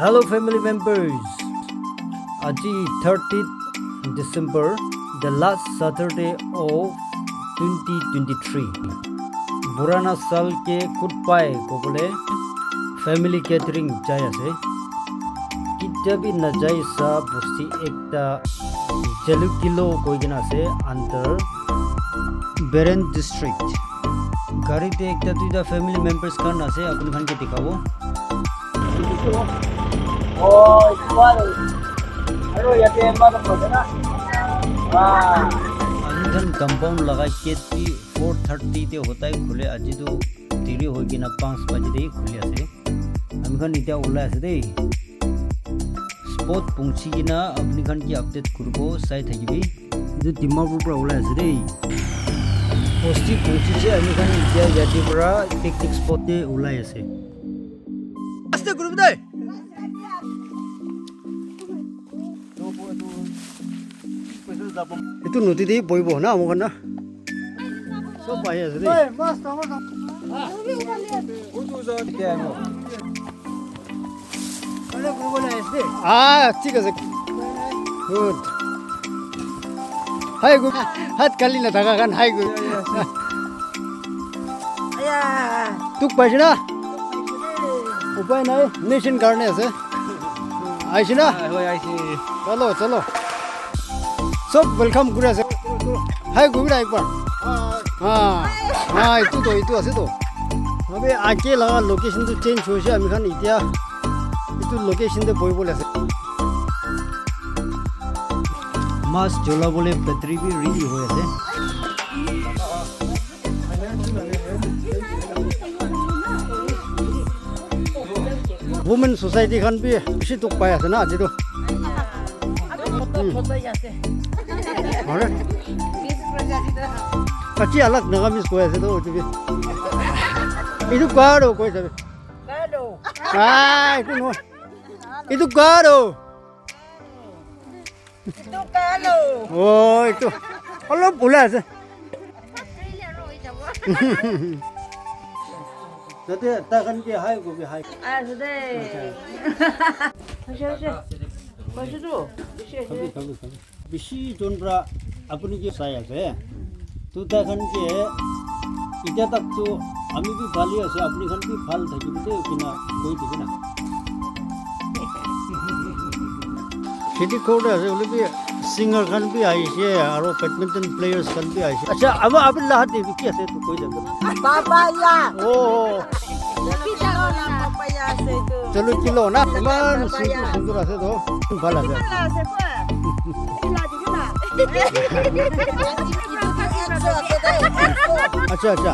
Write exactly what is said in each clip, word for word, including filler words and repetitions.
Hello family members. Aji thirtieth December, the last Saturday of twenty twenty-three. Purana saal ke goodbye kobole family gathering jai ase. Kitia bhi najai sa bosti ekta Jalukilo koi kena ase under Beren district. Gari te ekta duita family members khan ase, apuni khan ke dikhabo. Oh, itu baru. Aru yate emma to kode na. Wah. Ami khan compound laga gate bi four thirty te hotai khule, aji to deri hoi kena panch baje te khuli ase. Ami khan itya ulai ase dei. Spot pungchi kena apni khan ki update kuribo sai thakibi. Etu Dimapur pra ulai ase dei. Bosti pungchi se ami khan itya yate pra picnic spot te ulai ase. Aste kuribo dei. Etu nodi te bohibo na ami khan na. Sob ahi ase dei. Ah, thik ase. Good. Hi, good. Hat kali na thaka khan, hi, good. Dukh paise na? Upai nai, nation karne ase. Aise na? Chalo, chalo. Sob welcome kuri ase. Hi, Gobira ekbar. Ha, ha, etu to, etu ase to. Abe ake laga location to change hoise, ami khan itya etu location te bohi bole ase. Mas jola bole battery bi ready hoi ase. Women society khan bi bishi dukh pai ase na aji to. Hmm. Are? Aji alag Nagamese koi ase to, etu bi. Etu kar koi sabe. Ah, etu no. Etu kar. Etu kar. Oh, etu. Olop ulai ase. Tate, tai khan ke hi kobi, hi. Ase de. Ase, ase. Paise tu, bishi ase. Khabi, khabi, khabi. Bishi jon pra apuni ke sai ase. Tu tai khan ke itya tak tu ami bi bhal hi ase, apuni khan bi bhal thakibo de, koi na koi dibi na. Kheti khor ase, hoile bi singer khan bi ahise, aro badminton players khan bi ahise. Acha, abo apni lahat de ki ase tu koi jabo. Papaya. Oh, oh. Chalo kilo na, iman sundur, sundur ase to, bhal ase. Acha, acha.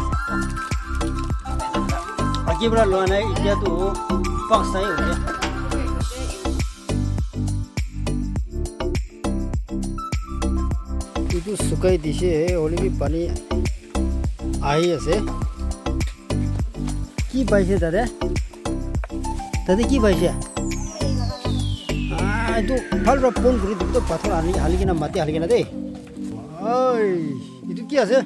Aki bara loa nai, itya to pak sai hoye. Etu sukai dise, hoile bi pani ahi ase. Ki paise tate? Tate ki paise? Ah, etu bhal para pon kuri dibi to, pathor ani hali kena, mati hali kena de. Oi, etu ki ase?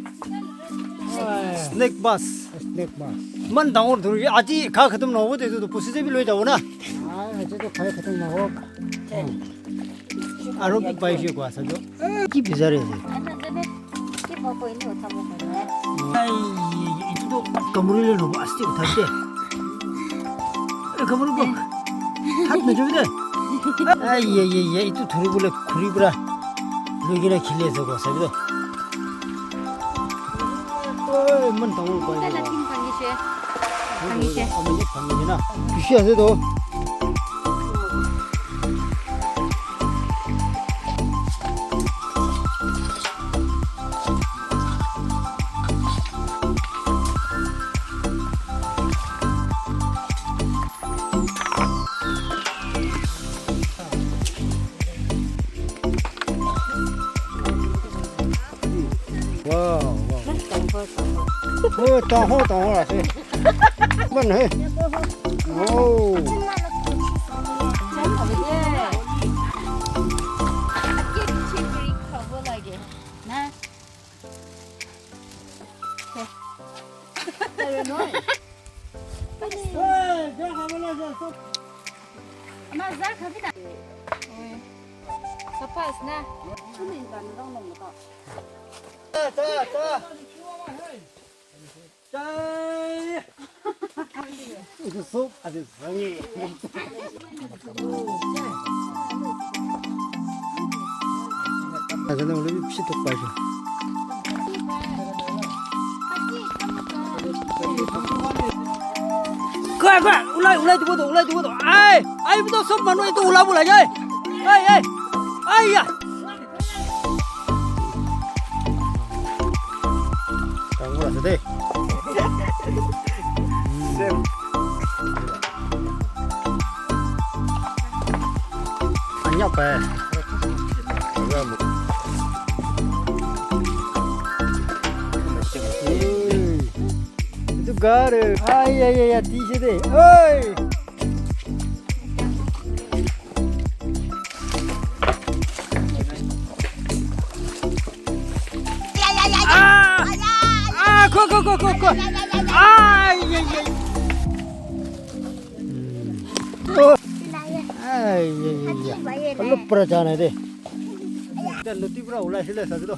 Snake bass. Snake bass. Iman dangor dhori, aji kha khatam nahobo de, etu to pusi je bi loi jabo na. Ah, aji to khai khatam nahobo. Aro bi paise koa ase to. Ki bizari ase? Ai, etu to kamuri le nobo, aste uthai de. Eh, kamuri bo. Hat na jabi de. Ai, ai, ai, ai, etu dhori bole khuri pura loi kena khili ase koa ase to. Oi, iman dangor koi. Latin bhangise. Bhangise. Ami bhangise na. Bishi ase to. Wow, wow. Oh, dangor, dangor ase. Iman he. Oh. Ama za khabi na. Oi. Sapa asna. Koi, koi, ulai, ulai dibo to, ulai dibo to. Ai, ai, etu sob manu etu ulabo lage. Ai, ai, ai, ya. Dangor ase de. Same. Anyap eh. Itu garu. Ay, ay, ay, ay, tise de. Oi. Ah! Ah, ko, ko, ko, ko, ko. Ay, ay, ay. Oh. Ay, ay, ay, ay. Alok pura jana de. Ekta loti pura ulai sile sailu.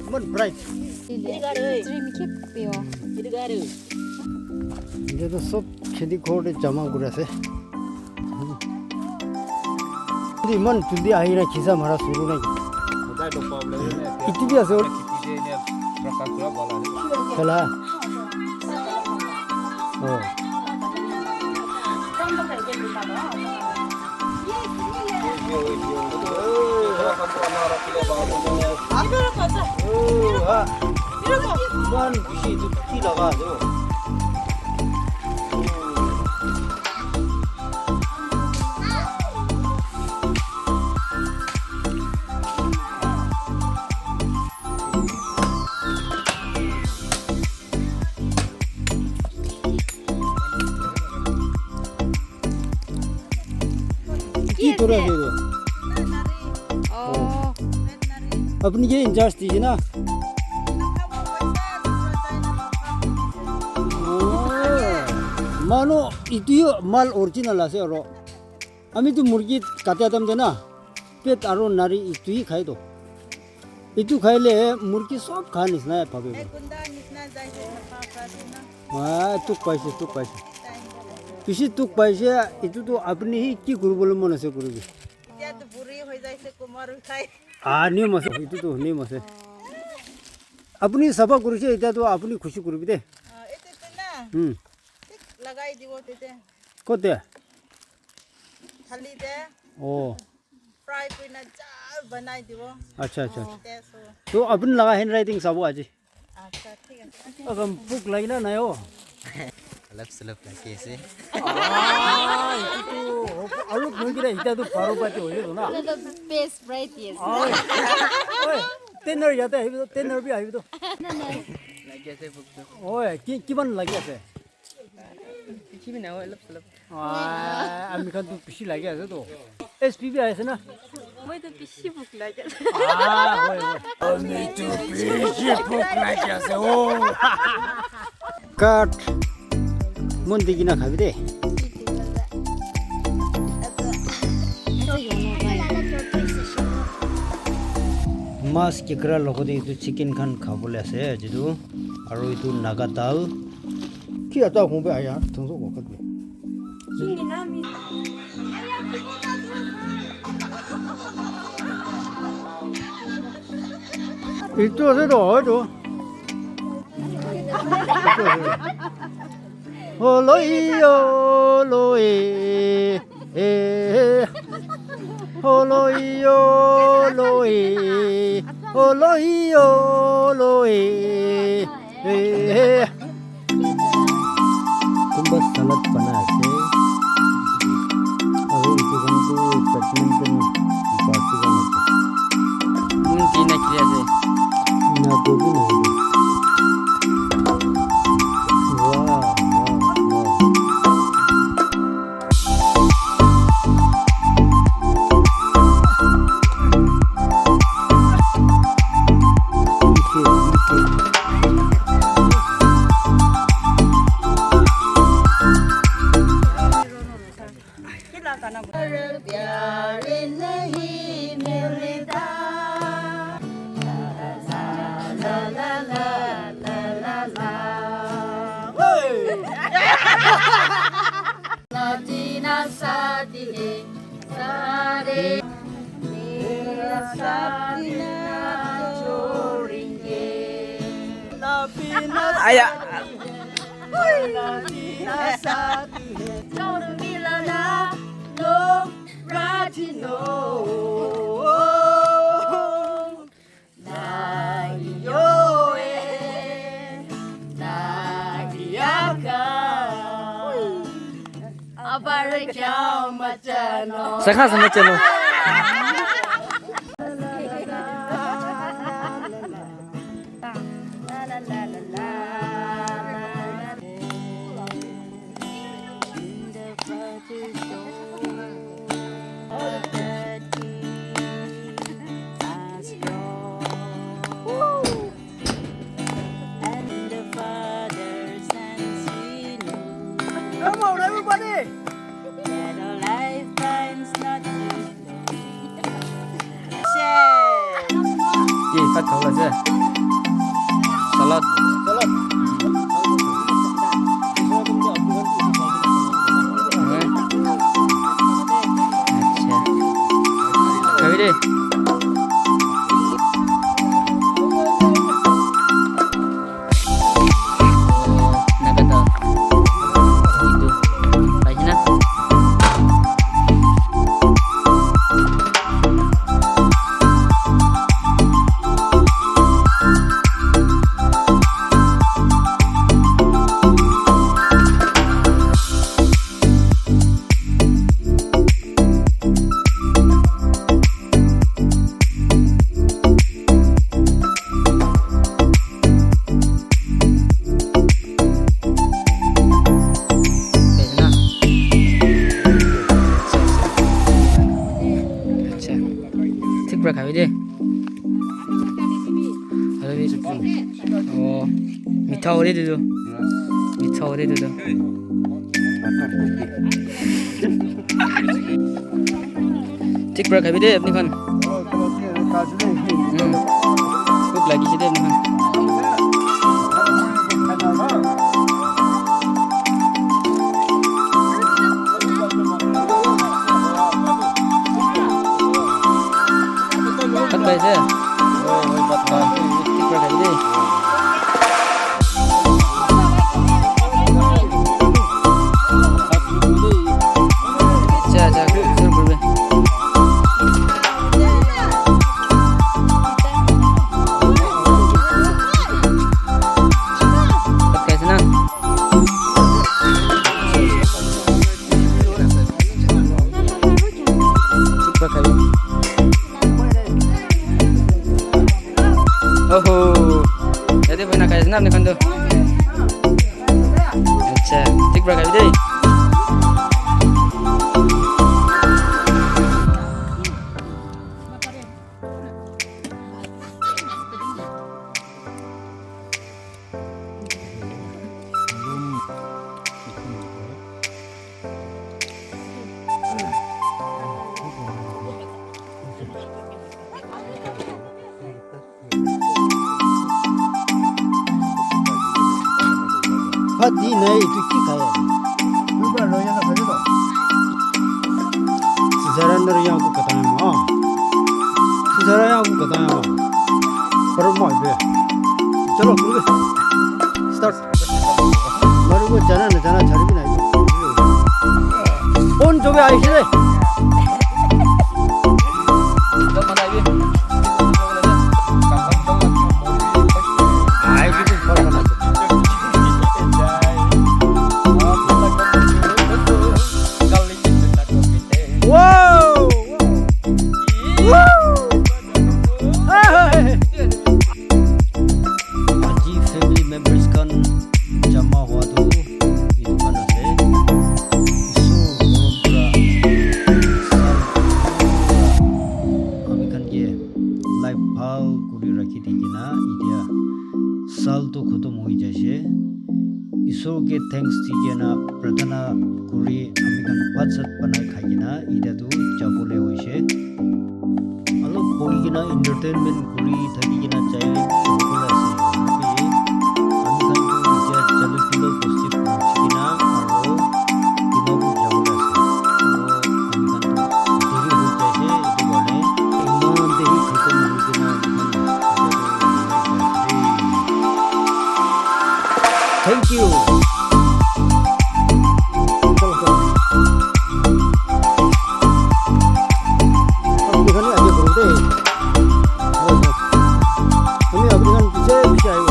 Iman bright. Dream keep pure. Etu tu sob kheti ghor te jama kuri ase. Etu iman juldi ahi na khisa mara suru nai. Etu bi ase. Khala. Oh. Iman bishi etu ki laga ase. Ki tora ase etu? Oh. Apni ke in charge dije na? Oh. Manu, itu yo mal original ase aro. Ami tu murgi kate atam de na. Pet aro nari itu hi khai to. Itu khaile murgi sob kha nisna bhabe. Ei, kunda nisna jai se na pa pra se na. Ah, tuk paise, tuk paise. Bishi tuk paise, itu tu apni hi ki kuribole mon ase kuribi. Etia tu buri hoi jai se, kumar khai. Ah, niyom ase, itu tu niyom ase. Apni safa kurise, etia tu apni khushi kuribi de. Ah, etu tu na. Hmm. Thik lagai dibo tete. Kote? Thali te. Oh. Fry kurina jal banai dibo. Acha, acha, acha. Taste ho. To apni laga handwriting sabo aji. Acha, thik ase. Agam bhuk lagi na nai ho? Alap salap lagi ase. Ah, itu to alap noi kira, ita to baro baje hoye to na. Etu to best bright, yes. Oi, oi, ten hour yate ahibo to, ten hour bi ahibo to. Lagi ase bhuk to. Oi, ki, kiman lagi ase? Bishi bi nahoi, olop solop. Ah, ami khan tu bishi lagi ase to. S P bi ahi ase na? Moi tu bishi bhuk lagi ase. Ah, hoi, hoi. Ami tu bishi bhuk lagi ase, oh. Cut. Mon dikhi na khabi de. Mas kekra logote etu chicken khan khabole ase aji tu. Aru etu naga dal. Ki ata hong pe aya, thong so ko khat pe. Itu ase to, hoy to. Holoi, holoi. Eh, holoi, holoi, holoi, eh. Kunba salad banai ase. Aru etu khan tu badminton party khan ase. Mun tina kheli ase. Na, gobi na ase. Wow, wow, wow. प्यार नहीं मिलता। जीना साथी है सारे, मेरा साथ ना छोड़ेंगे। आया। Sakha sama channel. Come on, everybody! Ki bhat khau ase? Salad. Salad. Acha. Khabi de. Naga dal. Itu. Paisina? Acha. Thik para khabi de. Oh, mitha ore de do. Mitha ore de do. Thik para khabi de apni khan. Hmm. Bhuk lagise de apni khan. Bhat khaise? Thik para khabi de. Acha, acha, shuru koribi. Bhat khaise na? Thik para khabi. Oho. Yate bohi na khai ase na apni khan tu? Acha, thik para khabi de. Bhat di nai, etu ki khai ase? Sijara nar yang ko katanya ma. Sijara yang ko katanya ma. Pero mo be. Chalo, kuru de. Start. Maru ko jana na jana chari bhi nahi. Phone jo bhi aise de. Wow! Woo! Hey! Aji family members khan jama hua tu etu khan ase. Isor morom pra sal pura ami khan ke life bhal kuri rakhi di kena etia sal tu khotom hoi jaise. Isor ke thanks di kena pratana kuri ami khan bhat sat banai khai. Kina ida tu jabole hoise. Alop bohi kina entertainment kuri thaki kina jaile jabole ase. Ami khan tu etiya Jalukie bosti pahunchi kina aro Dimapur jabole ase. Aro ami khan tu deri hoi jaise, etu karne eman deri khatam hoi kina ami khan etiya tu Thank you. আপুনি খালি আগে কৰোঁ দেই। হয়, হয়। আমি আপুনি খান পিছে পিছে আহিব।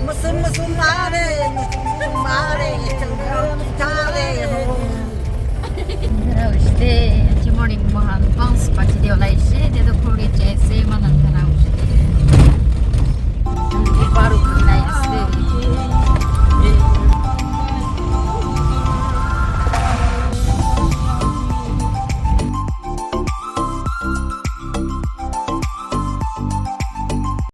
Musun musun mare, musun musun mare, chale ho. Morning mohan panch baji te ulai se, te to khori jai se, manan khana